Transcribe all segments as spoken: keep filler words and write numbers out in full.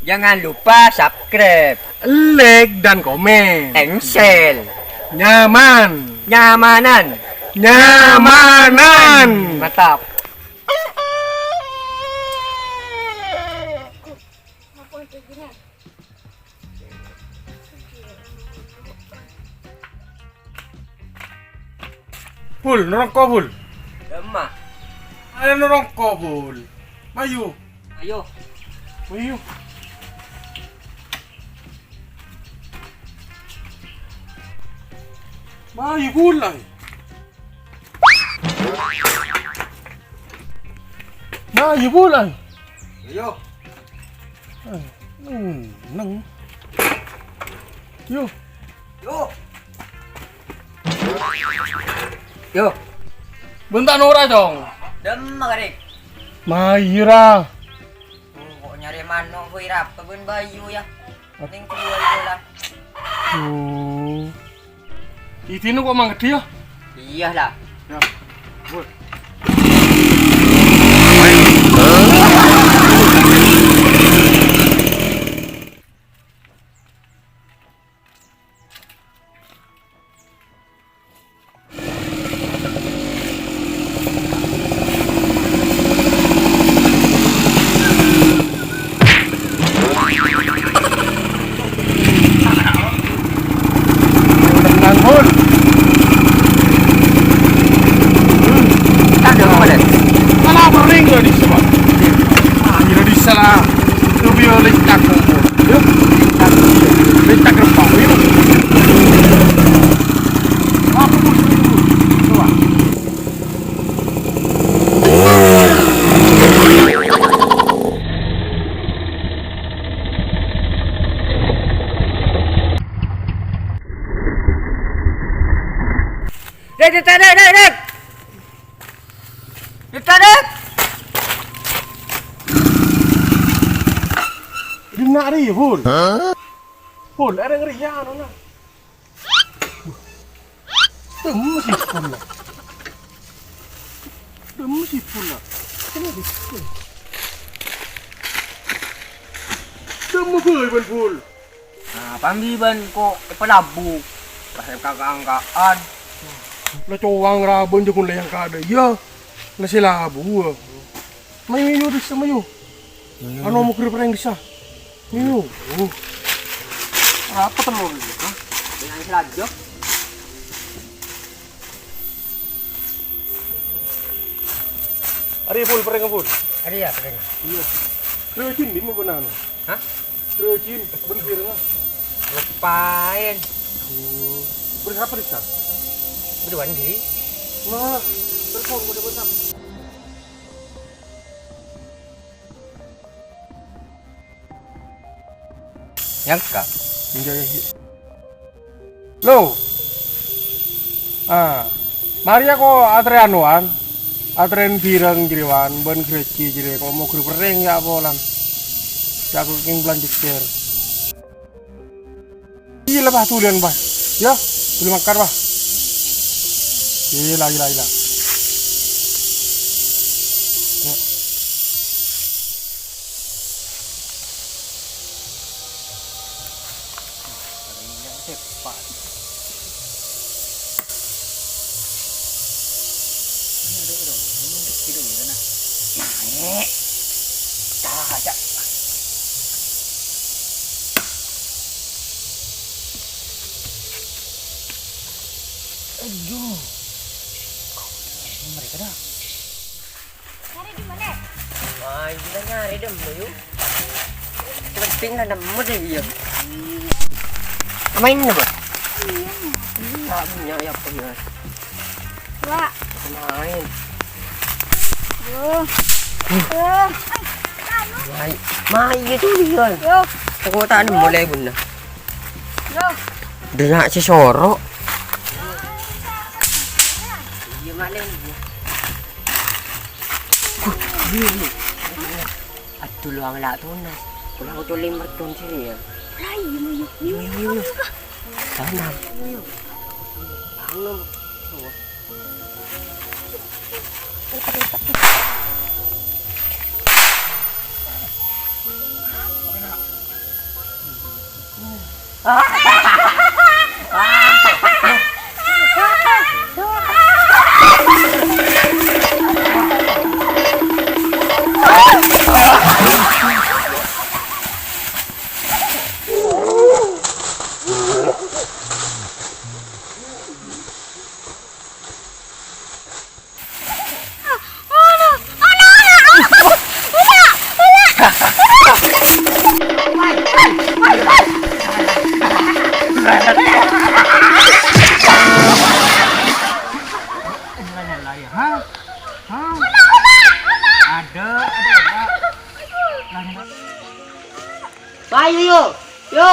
Jangan lupa subscribe, like, dan komen. Engsel. Nyaman. Nyamanan. Nyamanan. Mantap. Bul, nerongko, Bul. Lemah. Ayo nerongko, Bul. Mayu. Ayo. Mayu. Mayu, Bul, ay. Mayu, Bul, ay. Ayo. Ay, neng, neng. Yo. Yo. Yo. Bentar nora, Cong. Dem, Karik. Mayu ra. Kok nyarè mano', koy, rapa bân Bayu, ya? Ning keluar bola. Oh. Idina kok mangkèdhi, ya? Iyâ, lah. Ya. Bul. Tenang, Bul. Ada apa, Lek? Malah bering lah di sini, Pak. Ah, ini di sana. Itu biolik cakung, Bul. Yuk. Lecak rempah, yuk. Apa, Bul? Coba. Dek, dek, dek, dek, dek. Dek, dek. Dinna' rèya, Bul. Hah? Bul, arèya ngèrèya, nona. Dâmma sè pon, la. Dâmma sè pon, la. Kenapa sè pon? Dâmma bhâi bân, Bul. Nah, pambi bân ko' èpalabu. Pas èkangka-angka'an. La cowang ra bân jâ' ghun lèyang kadâ', iyâ. Na sè labu, iyâ. Mayu, mayu, dissa, mayu. Anu, mogher pèrèng dissa. Mayu. Uh. Apa telur ini? Hah? Dengan selajok. Arèya, Bul, pèrèng, Bul. Arèya, pèrèng. Iyâ. Rajin, di mana, anu? Hah? Rajin, bân pèrengnga. Lupain. Hmm. Berapa, Rizal? Berdua, Di. Nah, telepon, udah bentar. Nyangka. Lo. Ah. Marèya ko' atrè anuan. Atrèn bhireng jârèya, wan, bân ghârâjhi jârèya, ko' mogher pèrèng ya, polan. Ca'ko kèng bâlânjhâ jâr. Iyâ la, Bah, dhuliyân, Bah. Ya, dhuli mangkat, Bah. Iyâ la, iyâ la, iyâ la. Ya. Naè'. Cah, cah. Aduh. Mereka dah. Nyarè di mana? Wah, kita nyarè dâmma, yu. Penting lah nemu deh, iya. Main apa? Iya. Iya, punya ya, punya. Wah. Main. Yo. Yo. Main. Main itu dia. Yo. Aku tak nemu lagi, Bun. Yo. Dengar si Soro. Iya, main. Aduh, lu ang la tunas. Pulang ko colim merton sini ya. Lah, iya, iya, iya. Iya, iya, iya. Tanam. Iya. Tanam. Wah. Hah? Hah? Ada, ada, ada. Payu, yo. Yo,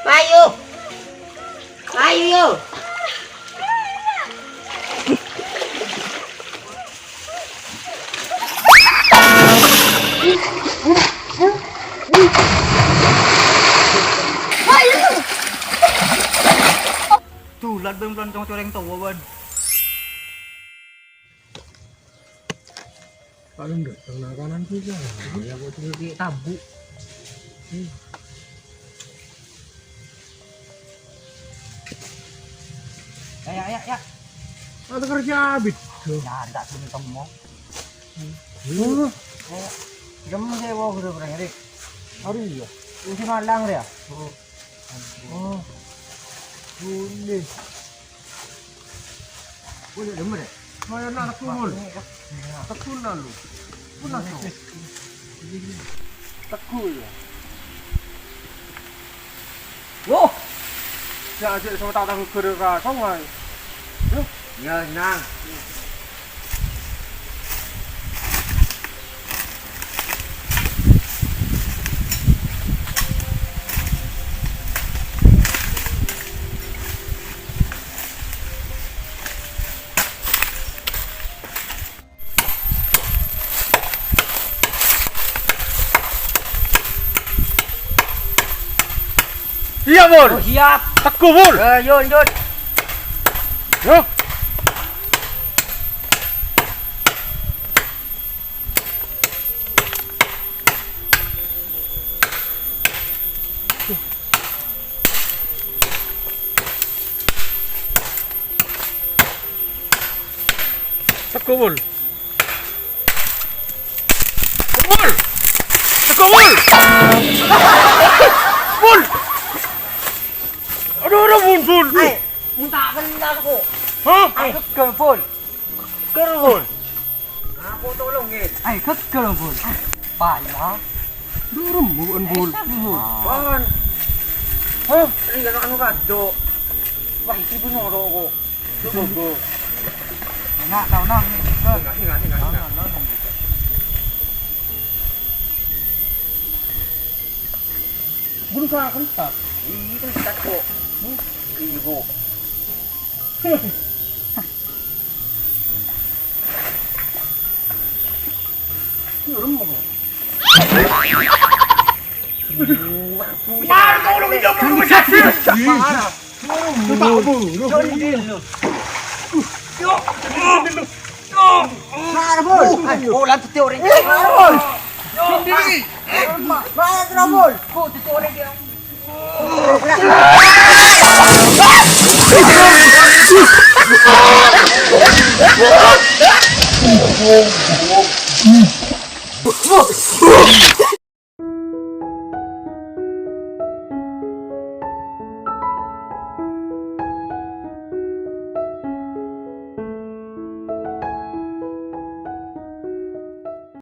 payu. Payu, yo. Dulat bân pelan cong-corèng towa, bân. Paling dâteng nang kanan sih, kan. Ya, kok tinggi tabu. Hmm. Ya, ya, ya, ya. Ada kerja abit. Ya, enggak sini kamu. Hmm. Ya, kamu saya bawa ke rumah, Rik. Aduh, iya. Ini malang, ya? Oh. Oh. Boleh. Boleh, boleh. Saya nak tekun. Tekun lalu. Tekun lalu. Tekun, ya. Wo. Ya, aja sama tak tahu gara-gara sungai. Yo. Ya, senang. Iya, Bul. Oh, siap. Teguh, Bul. Eh, yun, yun. Yo. Teguh, Bul. Bul! Bul! Bul! Aduh, aduh, Bul, Bul. Ay, minta benar aku. Hah? Ay, gagal, Bul. Gagal, Bul. Aku tolongin. Ay, gagal, Bul. Payah. Durung, Bul, Bul. Eh, Bul. Apaan? Hah? Ini kan anu kado. Wah, ini bener kok. Tuh, Bul. Enak, tau nang, nih. Ingat, ingat, ingat, ingat. Tau nang, tau nang. Bulu ka kentat. Iya, kentat kok. Hmm? Iya, kok. Iya, remuk kok. Wah, tolong, iya, tolong, sakit. Parah. Coba, Bul. Sorry, Dil, lu. Yo. Yo. Mana, Bul? Ayo, lan teori. Eh, Bul. Sendiri. Mana, Bul? Kok teori dia?